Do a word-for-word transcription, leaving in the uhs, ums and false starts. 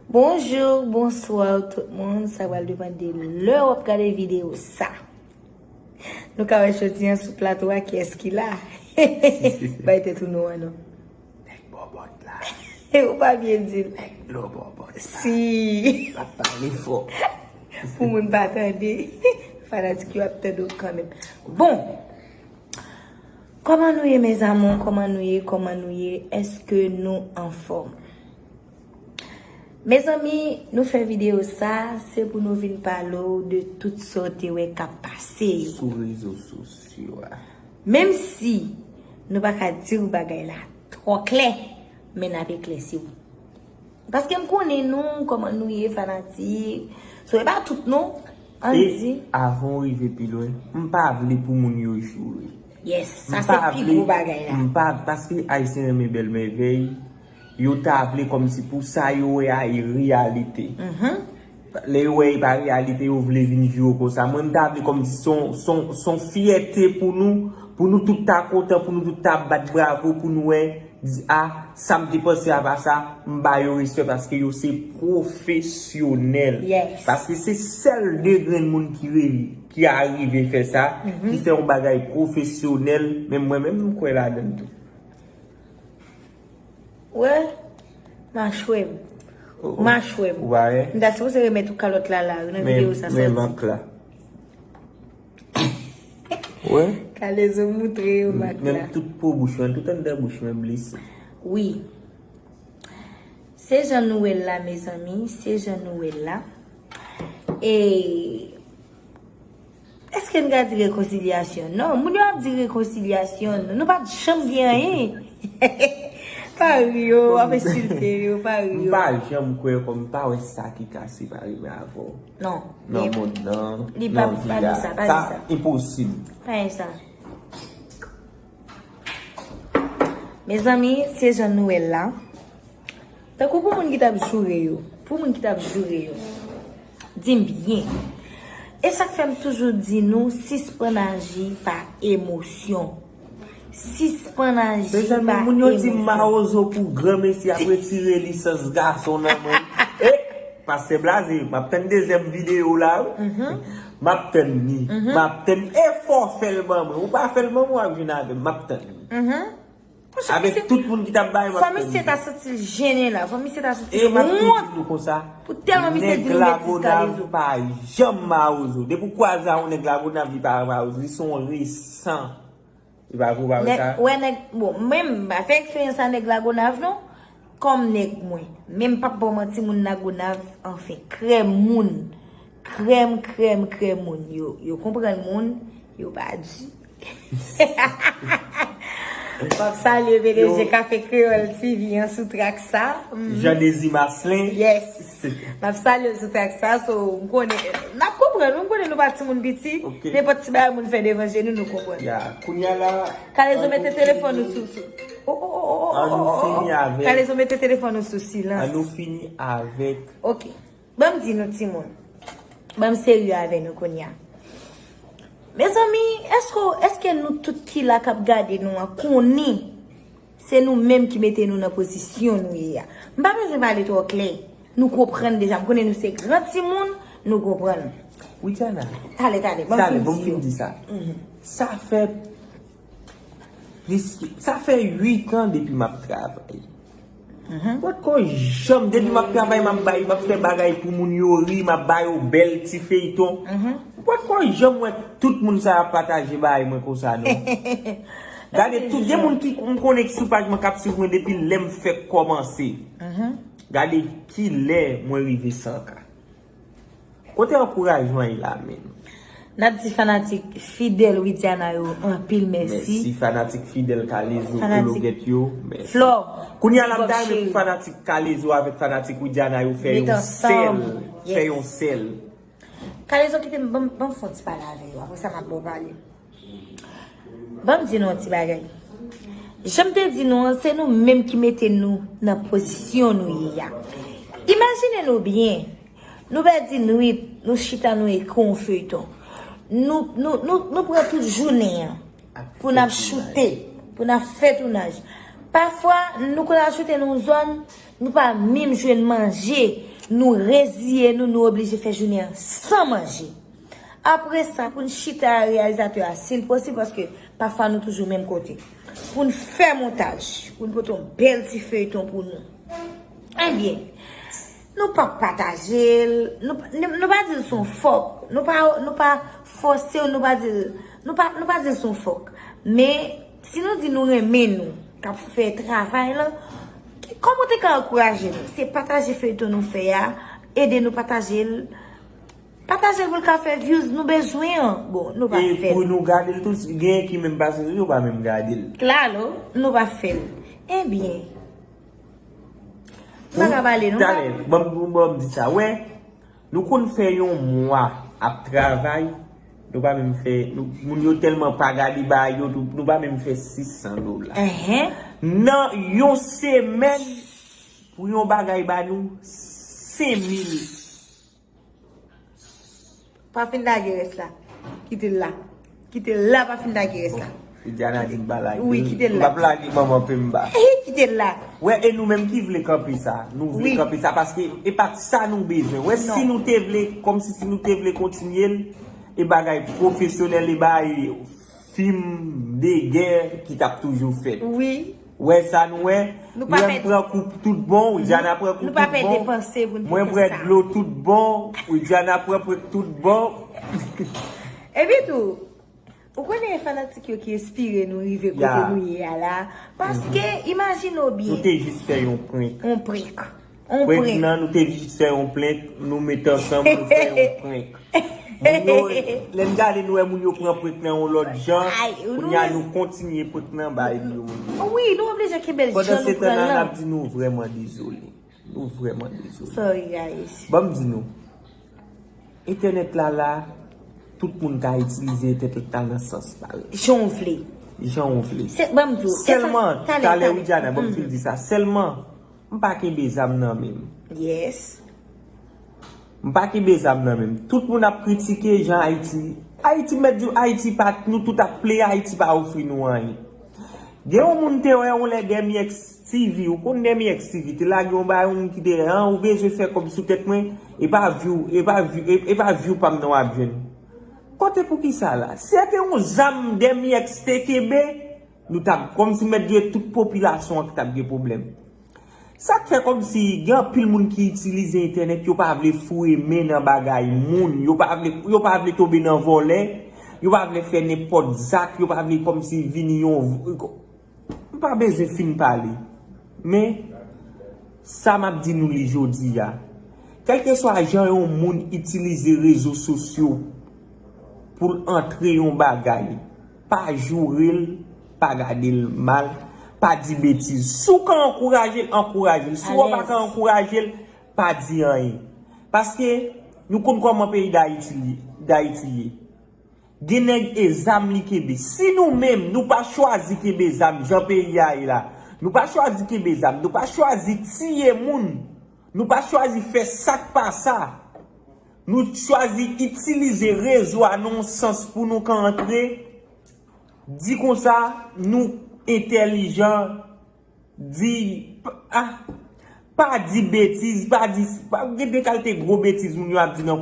Bonjou, bonswa tout moun. Sa pral depann de lè w ap gade videyo sa. Nou ka wè jodi an sou plato a kiyès ki la. Bay tèt ou non an non. Nèg bòbòt la. Ou pa byen di l. Nèg dlo bòbòt la. Si. L ap pale fò. Pou moun pa tande. Fanatik yo ap tande w kanmenm. Bon. Kòman nou ye, mes amours? Kòman nou ye? Kòman nou ye? Èske nou anfòm? Mezanmi, nou fè videyo sa, se pou nou vin pale w de tout sa w te wè k ap pase yo. Sou rezo sosyo a. Menm si nou pa ka di w bagay la twò klè, men n ap eklèsi w. Paske m konnen nou, kòman nou ye, fanatik. So, e pa tout non, ann di. E avan w rive pi lwen, m pa vle pou moun yo joure. Yes, sa se pi gwo bagay la. M pa, paske Ayisyen renmen bèl mèvèy, yo ta vle kòmsi pou sa yo wè a e reyalite. Lè yo wè e pa reyalite, yo vle vin joure w konsa. Mwen, m ta vle kòmsi se yon, se yon, se yon fyète pou nou, pou nou tout ta kontan, pou nou tout ta bat bravo, pou nou wè, di, a, sa m te panse a pa sa, m ba yo respè paske yo se pwofesyonèl. Yes. Paske se sèl de grenn moun ki re-, ki arive fè sa, ki fè yon bagay pwofesyonèl, men mwen menm, m kwè ladan l tou. Wè, machwè m. Oh, oh. Machwè m. Ou pa wè? M ta sipoze remèt ou kalòt la la, nan videyo sa sòti. Men, men mak la. Wè? Kalezo moutre yo mak la. Menm tout po bouch mwen, tout anndan bouch mwen blese. Wi. Se jan nou wè l la, mezanmi, se jan nou wè l la. E èske n ka di rekonsilyasyon? Non, moun yo ap di rekonsilyasyon, nou pa t janm gen anyen. Pa ri yo, w ap ensilte yo, pa ri yo. M pa janm kwè kòm m pa wè sa ki ka separe mwen avè w. Non. Nan mond nan, nan vi a. Sa enposib. Pa gen sa. Mezanmi, se jan nou wè l la. Tankou pou moun ki t ap joure yo, pou moun ki t ap joure yo, di m byen. E sa k fè m toujou di nou, sispann aji pa emosyon. Sispann aji pa emosyon. Mezanmi, moun yo di m mawozo pou granmesi ap retire lisans gason nan men. E, pastè Blaze, m ap tann dezyèm videyo la, wi. M ap tann li. M ap tann e fò w fè l ban mwen. Ou pa fè l ban mwen, w ap vin avè m. M ap tann li. Avèk tout moun ki t ap bay, m ap tann li. Fò misye ta santi l jennen la. Fò misye ta santi l wont. E m ap tou di nou konsa, pou tèlman misye di nou betiz Kalezo. Nèg Lagonav pa janm mawozo. Depi w kwaze a yon nèg Lagonav, li pa mawozo. Li se yon resan. Li pa vre, ou pa wè sa? Wè nèg, bon, mwen m pa fè eksperyans a nèg Lagonav non, kòm nèg mwen. Men m p ap ba w manti, moun Lagonav, anfen, krèm moun. Krèm, krèm, krèm moun. Yo, yo konprann moun, yo pa di. M ap salye P D G Kafe Kreyòl T V an sou trak sa. Jean Désir Marcelin. Yes. M ap salye l sou trak sa, so, m konnen, n ap konprann, m konnen nou pa timoun piti, nenpòt ti bagay moun fè devan je nou, nou konprann. Ya, kounye a la, Kalezo mete telefòn ou sou, sou. Oh, oh, oh, oh, oh, oh, oh. An nou fini avèk. Kalezo mete telefòn ou sou silans. An nou fini avèk. Ok. Ban m di nou timoun. Ban m serye avè nou kounye a. Mezanmi, èske, èske nou tout ki la k ap gade nou an konnen se nou menm ki mete nou nan pozisyon nou ye a? M pa bezwen pale twò klè. Nou konprann deja. M konnen nou se gran timoun, nou konprann. Widiana. Talè, talè, ban m fin di yo. Talè, ban m fin di sa. Sa fè Plis ke, sa fè uit an depi m ap travay. Mwen potko janm, depi m ap travay, m ap bay, m ap fè bagay pou moun yo ri, m ap ba yo bèl ti feyton. Mwen potko janm wè tout moun sa yo ap pataje bagay mwen konsa, non. Gade, tout, gen moun ki m konnen ki sou paj mwen k ap swiv mwen depi lè m fèk kòmanse. Gade kilè mwen rive san K. Kote ankourajman ye la menm? N ap di fanatik fidèl Widiana yo anpil mèsi. Mèsi fanatik fidèl Kalezo, Kologèt yo, mèsi. Flò, kounye a la, m ta renmen pou fanatik Kalezo avèk fanatik Widiana yo fè yon sèl, fè yon sèl. Kalezo, kite m, ban m, ban m fè yon ti pale avè yo. Apre sa, m ap ba w pale. Ban m di nou yon ti bagay. Jan m te di nou an, se nou menm ki mete nou nan pozisyon nou ye a. Imajine nou byen, nou pèdi nwit, nou chita, nou ekri yon feyton. Nou, nou, nou, nou pran tout jounen an pou n ap choute, pou n ap fè tounaj. Pafwa, nou konn al choute nan yon zòn, nou pa menm jwenn manje. Nou reziye nou, nou oblije fè jounen an san manje. Apre sa, pou n chita a reyalizatè a, si l posib, paske pafwa nou toujou menm kote. Pou n fè montaj, pou n pote yon bèl ti feyton pou nou. Ebyen, nou pa pataje l, nou, nou, nou pa di l se yon fòk, nou pa, nou pa fòse w, nou pa di l, nou pa, nou pa di l se yon fòk. Men, si nou di nou renmen nou, k ap fè travay lan, kòman w te ka ankouraje nou? Se pataje feyton nou fè a, ede nou pataje l. Pataje l pou l ka fè views nou bezwen an. Bon, nou pa fè l. E pou nou gade l tou, genyen ki menm pase sou yo, pa menm gade l. Klalo, nou pa fè l. Ebyen, m pa ka pale, non, talè, ban m, ban m di sa, wè, nou konn fè yon mwa ap travay, nou pa menm fè, nou, moun yo tèlman pa gade bagay yo, nou, nou pa menm fè sis san dola. Nan yon semèn, pou yon bagay ba nou senk mil. Pa fin lage rès la. Kite l la. Kite l la, pa fin lage rès la. Widiana di m pa lage. Wi, kite l la. M p ap lage manman Pemba. Kite l la. Wè, e nou menm ki vle kanpe sa. Nou vle kanpe sa paske e pa t sa nou bezwen. Wè, si nou te vle, kòmsi si nou te vle kontinye l, e bagay pwofesyonèl, e bagay fim de gè ki t ap toujou fèt. Wi. Wè sa nou wè? Nou pa pèdi. Mwen pran kou tout bon, Widiana pran kou tout bon. Nou pa pèdi panse pou n te fè sa. Mwen pran dlo tout bon, Widiana pran pran tout bon. Epi tou, ou konnen e fanatik yo ki enspire nou rive kote nou ye a la. Paske, imajine w byen. Nou te jis fè yon prank. Yon prank. Prank nan, nou te jis fè yon prank, nou met ansanm, nou fè yon prank. Moun yo, lè n gade, nou wè moun yo pran prank nan yon lòt jan. Kounye a, nou kontinye prank nan bay yo. Wi, nou oblije kenbe l jan nou pran l lan. Pandan se tan la, n ap di nou vrèman dezole. Nou vrèman dezole. Sorry, guys. Ban m di nou, entènèt la la, tout moun ka itilize entènèt la nan sans pa l. Jan w vle. Jan w vle. Se, ban m di w, sèlman, talè, Widiana, ban m fin di sa. Sèlman, m pa kenbe zam nan men m. Yes. M pa kenbe zam nan men m. Tout moun ap kritike jan Ayiti. Ayiti, m mèt di w, Ayiti pa, nou tout ap pleye, Ayiti pa ofri nou anyen. Gen yon moun te wè yon lè Demi X T V, ou konn Demi X T V, te lage yon bagay, yon moun ki te, an, ou bezwen fè kòb sou tèt mwen, e pa view, e pa view, e, e pa view pa m nan w ap jwenn. Kote poukisa la? Si se te yon zam Demi X te kenbe, nou t ap, kòmsi mèt di tout popilasyon an ki t ap gen pwoblèm. Sa k fè kòmsi gen anpil moun ki itilize entènèt, yo pa vle foure men nan bagay moun, yo pa vle, yo pa vle tonbe nan vòlè, yo pa vle fè nenpòt zak, yo pa vle kòmsi vini yon, m pa bezwen fin pale. Men, sa m ap di nou li jodi a. Kèlkeswa jan yon moun itilize rezo sosyo pou l antre yon bagay, pa joure l, pa gade l mal, pa di betiz. Si w ka ankouraje l, ankouraje l. Si w pa ka ankouraje l, pa di anyen. Paske nou konn kòman peyi Dayiti li, Dayiti ye. Gen nèg e zam li kenbe. Si nou menm, nou pa chwazi kenbe zam jan peyi a ye la, nou pa chwazi kenbe zam, nou pa chwazi tiye moun, nou pa chwazi fè sa k pa sa, nou chwazi itilize rezo a nan yon sans pou nou ka antre, di konsa, nou entèlijan, di, ah, pa di betiz, pa di, pa, gen de kalite gwo betiz moun yo ap di nan